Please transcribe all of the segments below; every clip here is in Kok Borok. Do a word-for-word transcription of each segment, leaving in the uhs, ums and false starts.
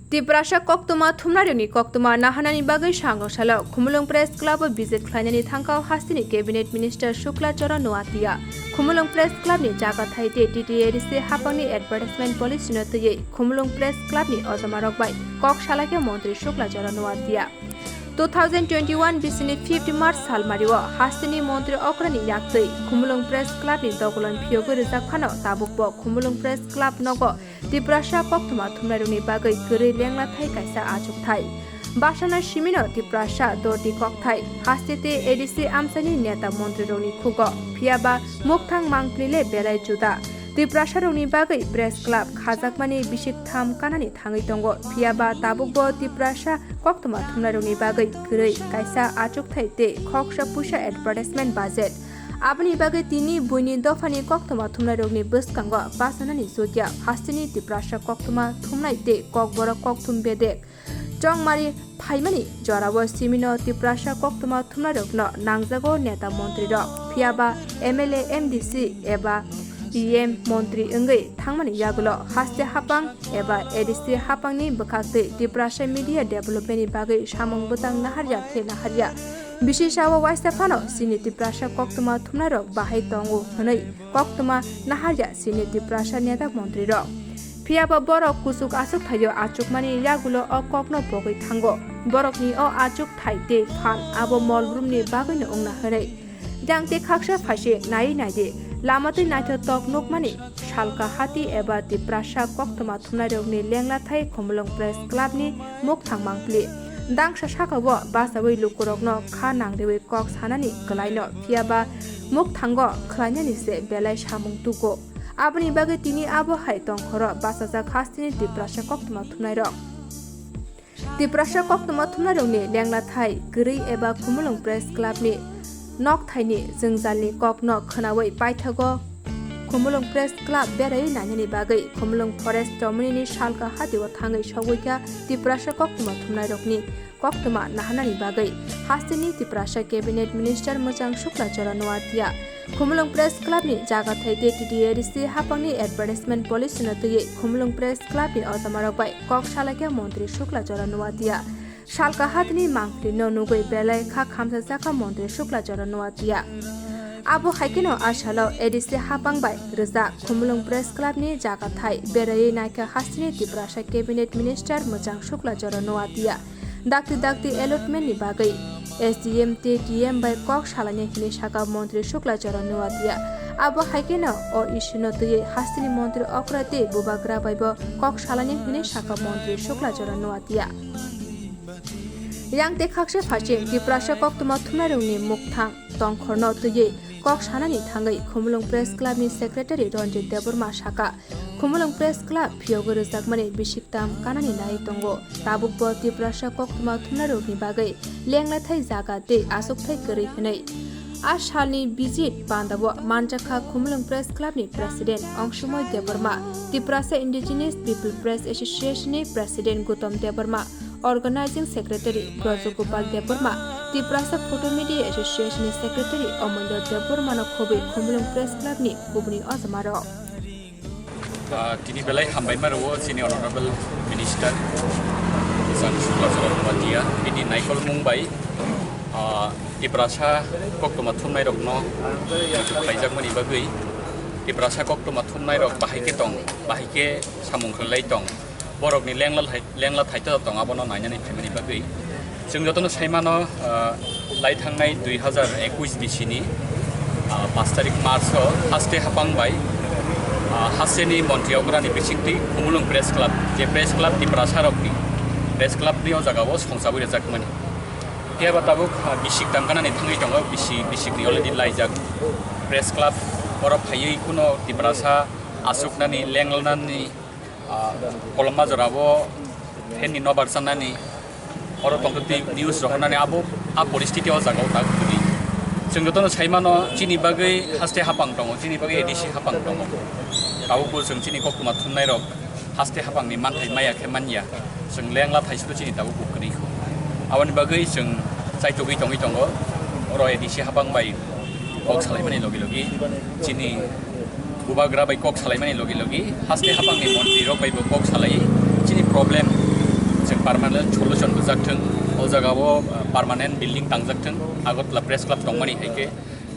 Tiprasa koktwma thumnairokni koktwma naharnani bagwi sangrok salo Khumulwng Press Club o visit khlainani thangkha hasteni Cabinet Minister Shukla Charan Noatia. Khumulwng Press Club ni jaga thai tei T T A D C hapangni advertisement policy no twiwi Khumulwng Press Club ni ojamarok bai kok salaikha Montri Shukla Charan Noatia. Two thousand twenty-one bisini fifth March salmario hasteni Montri Okrani yaktwi Khumulwng Press Club ni dogolon phiyogwi rijak phano tabukbo Khumulwng Press Club nogo Tiprasa koktwma thumnairokni bagwi kwrwi lenglathai kaisa achukthai. Bwsano simino Tiprasa doti kokthai, haste tei A D C amchaini neta montrirokni khugo, phiyaba mukthang mangpli le belai juda. Tiprasarokni bagwi Press Club khajakmani bisik tham kanani thangwi tongo, phiyaba tabukbo Tiprasa koktwma thumnairokni bagwi kwrwi kaisa achukthai tei khoksa puisa advertisement budget. Aboni bagwi tini buini dophani koktwma thumnairokni bwskango bachanani jotya hasteni Tiprasa koktwma thumnai tei kokborok kokthum bedek chongmari phaimani jorao simino Tiprasa koktwma thumnairokno nangjago neta montrirok, phiyaba M L A, M D C eba E M montri wngwi thangmani yagulo haste hapang eba A D C hapangni bwkhaktwi Tiprasa media development ni bagwi samung bwtang naharya khe naharya. Bisi sao waisa phano chini Tiprasa koktwma thumnairok bahai tongo hwnwi koktwma naharya chini Tiprasa neta montrirok. Phiyaba borok kuchuk achuk thaio achukmani yagulo o kokno pogwi thango. Borokni o achuk thai tei phan abo molbrumni bagwino wngna hwnwi. Jang tei khaksa phaise naiwi naidi, lama tei naithotok nukmani salka hati eba Tiprasa koktwma thumnairokni lenglathai Khumulwng Press Club ni mukthang mangpli. Dangsa sakao bachaui lukurokno kha nangriui kok sanani kwlaino, phiyaba mukthango khlainani se belai samung tugo. Aboni bagwi tini abo hai tongkhoro bachajak hasteni Tiprasa koktwma thumnairok. Tiprasa koktwma thumnairokni lenglathai kwrwi eba Khumulwng Press Club ni nokthaini jwngjalni kokno khwnaui paithago Khumulwng Press Club beraiwi nainani bagwi Khumulwng Forest Chomoni ni salka hatio thangwi sogwi kha Tiprasa koktwma thumnairokni koktwma naharnani bagwi hasteni Tiprasa Cabinet Minister Mwchang Shukla Charan Noatia. Khumulwng Press Club ni jaga thai tei T T A D C hapangni advertisement policy no twiwi Khumulwng Press Club ni ojamarok bai kok salaikha Montri Shukla Charan Noatia. Salka hatini mangpli no nugwi belai kha khamsa jakha Montri Shukla Charan Noatia. Abo hai kheno a salo A D C hapang bai rijak Khumulwng Press Club ni jaga thai beraiwi naikha hasteni Tiprasa Cabinet Minister Mwchang Shukla Charan Noatia. Dakti dakti allotment ni bagwi S D M tei D M bai kok salaini hwnwi saka Montri Shukla Charan Noatia. Abo hai kheno o issue no twiwi hasteni Montri okra tei bubagra bai bo kok salaini hwnwi saka Montri Shukla Charan Noatia. Yang tei khaksa phaising Tiprasa koktwma thumnairokni mukthang tongkhorno twiwi kok sanani thangwi Khumulwng Press Club ni Secretary Ranjit Debbarma saka, Khumulwng Press Club phiyogwi rwjakmani bisik tam kanani nai tongo. Tabukbo Tiprasa koktwma thumnairokni bagwi lenglathai jaga tei achukthai kwrwi hwnwi. A salni visit pandao manjakha Khumulwng Press Club ni President Ongsumoy Debbarma, Tiprasa Indigenous People Press Association ni President Gutom Debbarma, Organizing Secretary Brajagopal Debbarma, Tiprasa Photo Media Association ni Secretary Omulya Debbarmano khobwi Khumulwng Press Club ni kubuni ojamarok. Ah, tini belai hambai ma rwo chini Honorable Minister Mwchang Shukla Charan Noatia bini naikolmung bai, ah, Tiprasa koktwma thumnairokno khlaijakmani bagwi Tiprasa koktwma thumnairok bahai khe tong, bahai khe samung khlai tong, borokni lengla lengla thaito tong abono nainani phaimani bagwi. Chwng jotono saimano, ah, lai thangnai dui hazar ekush bisini, ah, paanch tarik March o haste hapang bai, ah, hasteni Montri Okrani bisingtwi Khumulwng Press Club, je Press Club Tiprasa rokni Press Club ni o jaga o songchabwi rwjakmani. Phiya ba tabuk, ah, bisik tamganani thangwi tongo, bisi-, bisikni already laijak Press Club, oro phaiwi kuno Tiprasa aswknani, lenglanani, ah, koloma jorabo fan ni nobar chanani, oro tongtwtwi news rohornani abo a poristiti o jaga o tak kwrwi. Chwng jotono saimano chini bagwi haste hapang tongo, chini bagwi A D C hapang tongo. Tabukbo chwng chini koktwma thumnairok haste hapangni manthai maya khe manya. Chwng lengla thaisukhe chini tabukbo kwrwi kho. Aboni bagwi chwng chaitugwi tongwi tongo. Oro A D C hapang bai kok salaimani logi logi chini bubagra bai kok salaimani logi logi haste hapangni montri rok bai bo kok salai chini problem Permanent solution rwjak thung, o jaga o, uh, permanent building tangjak thung, Agartala Press Club tongmani hai khe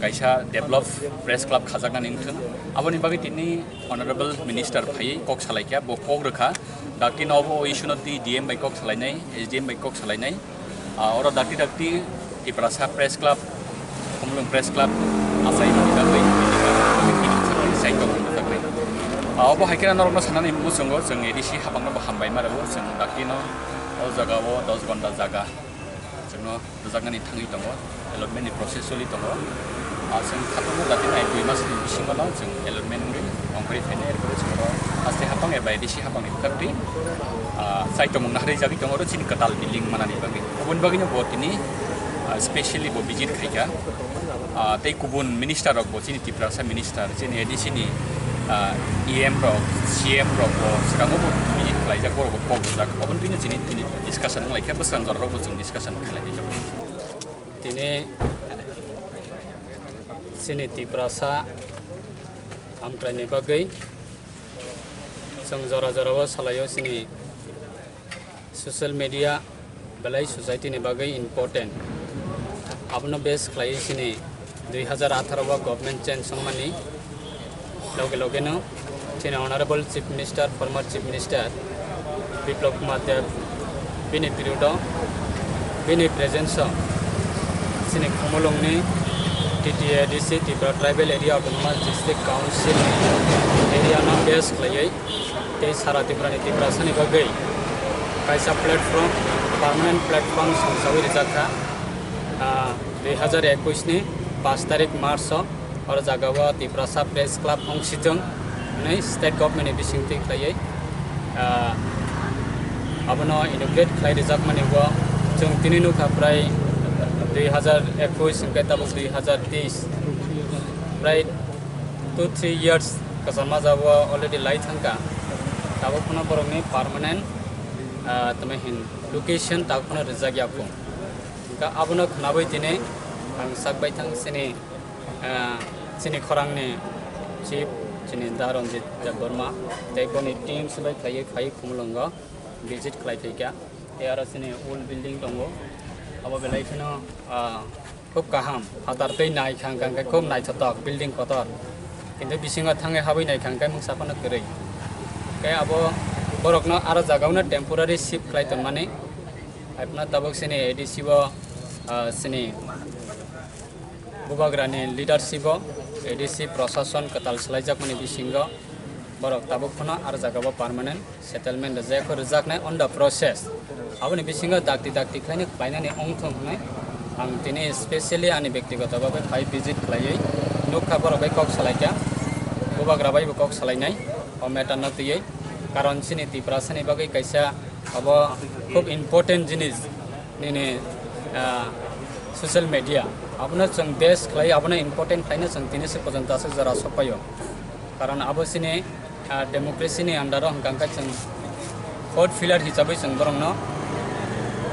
kaisa develop Press Club khajaknani wng thung. Aboni bagwi tini Honorable Minister phaiwi kok salai kha, bo kok rwkha, dakti no obo o issue no twi D M bai kok salainai, S D M bai kok salainai. Ah, oro dakti dakti Tiprasa Press Club, Khumulwng Press Club, asai mani bagwi, side rok mani bagwi. Ah, obo hai khe norokno sanani muchungo chwng A D C hapangno bo hambai ma rwo, chwng dakti no o jaga o dos gonda jaga chwngno rwjaknani thangwi tongo, allotment ni process choli tongo. Ah, chwng khatungno dakti nai dui mas ni bisingo no chwng allotment wngwi ongkhorwi phainai, erpore chwng oro haste hapang eba A D C hapang ni bwkhak twi, ah, chaitomung naharwi jagwi tongo oro chini kwtal building manani bagwi. Oboni bagwino bo tini, ah, specially bo visit khaikha. Ah, tei kubun minister rok bo chini Tiprasa minister, chini A D C ni, ah, E M rok, C M rok bo swkango bo visit khlaijak, borok bo kok rwjak. Oboni twino chini, chini discussion wnglaikha, bwskango rok bo chwng discussion khlai. Tini chini Tiprasa hamkraini bagwi chwng jora jora o salaio chini social media belai society ni bagwi important. Abono base khlaiwi chini dui hazar atharo o government change wngmani loge loge no chini Honorable Chief Minister, former Chief Minister Biplab Kumar Deb, bini period o, bini presence o chini Khumulwng ni T T A D C, Tripura Tribal Area Autonomous District Council ni area no base khlaiwi tei sara Tripura ni Tiprasa ni bagwi kaisa platform, permanent platform songsawi rijak kha. Ah, dui hazar ekush ni pash tarik March o oro jaga o Tiprasa Press Club ongsitwng hwnwi state government ni bisingtwi khlaiwi, ah, abono inaugurate khlai rijakmani o chwng tini nukha prai dui hazar ekush hwnkhe tabuk dui hazar teis, prai two three years kwchangma jabo already lai thangkha, tabuk phano borokni permanent, ah, tamo hin location tabuk phano rijak ya phung. Hwnkhe abono khnawi tini ang sak bai thang chini, ah, chini khorangni chief chini Da Ranjit Debbarma tei boni team se bai khlaiwi phaiwi Khumulwngo visit khlai phaikha. Tei aro chini old building tongo, abo belai kheno, ah, khub kaham, phatar tei nai kha hwnkha hwnkhe khub naithotok building kotor, kintu bisingo thangwi habwi nai kha hwnkhe mungsa phano kwrwi. Tei abo borokno aro jagao no temporary shift khlai tongmani, haiphano tabuk chini A D C o, ah, chini Bubagrani leadership o A D C prosason kwtal swlaijakmani bisingo borok tabuk phano aro jagao permanent settlement rwjak, rwjaknai on the process. Aboni bisingo dakti dakti khlaino khlainani wngthung hwnwi ang tini specially ani bektigoto bagwi phai visit khlaiwi nukha, borok bai kok salaikha, Bubagra bai bo kok salainai o matter no twiwi, karon chini Tiprasani bagwi kaisa abo khub important jinis nini, ah, social media. Abono chwng base khlai, abono important khlaino chwng tini se porjonto aswk jora sokpaio. Karon abo chini, ah, democracy ni under o hwnkha hwnkhe chwng fourth pillar hisabwi chwng borokno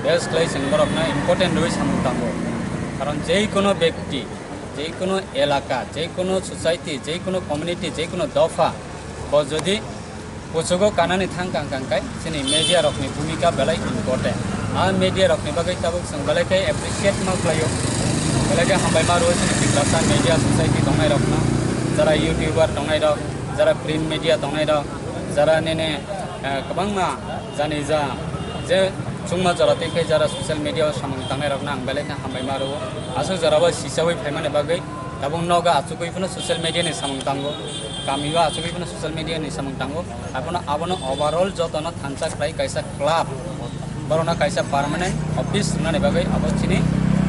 base khlai chwng borokno important rwui samung tango. Karon jeikono bekti, jeikono elaka, jeikono society, jeikono community, jeikono dopha bo jodi kuchugo kanani thang kang kang kai chini media rokni bhumika belai important. A media rokni bagwi tabuk chwng belai khe appreciate ma khlaio, belai khe hambai ma rwo chini Tiprasa media society tongnai rokno, jara youtuber tongnai rok, jara print media tongnai rok, jara nini, eh, kwbangma jani ja je chwngma jora tei khe jara social media o samung tangnai rokno ang belai khe hambai ma rwo. Aswk jora o sisawi phaimani bagwi tabuk nogo achugwi phano social media ni samung tango, kami o achugwi phano social media ni samung tango. Abono, abono overall jotono thansa khlai kaisa club, borokno kaisa permanent office rwnani bagwi abo chini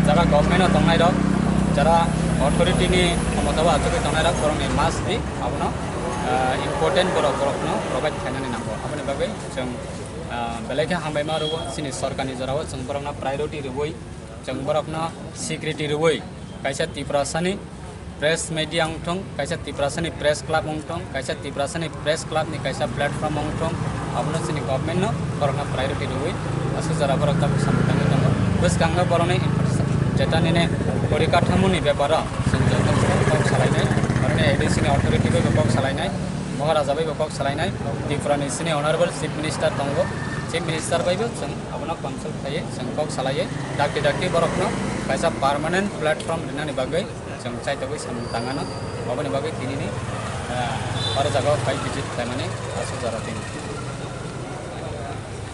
jara government o tongnai rok, jara authority ni khomota o achugwi tongnai rok, borokni must be abono, ah, important borok, borokno provide khainani nango. Aboni bagwi chwng, ah, belai khe hambai ma rwo, chini sorkarni jora o chwng borokno priority rwui, chwng borokno security rwui kaisa Tiprasani press media wng thung, kaisa Tiprasani press club wng thung, kaisa Tiprasani press club ni kaisa platform wng thung, abono chini government no borokno priority rwui aswk jora borok tabuk samung tangwi tongo. Bwskango borokni infrastructure, jeta nini porikathamoni beparo chwng joto kok salainai, borokni A D C ni authority bai bo kok salainai, Maharaja bai bo kok salainai, Tripura ni chini honorable chief minister tongo, Minister bai bo chwng abono consult khlaiwi chwng kok salaiwi dakti dakti borokno kaisa permanent platform rinani bagwi chwng chaitogwi samung tangano, aboni bagwi tinini, ah, oro jagao phai visit khlaimani aswk jora tini.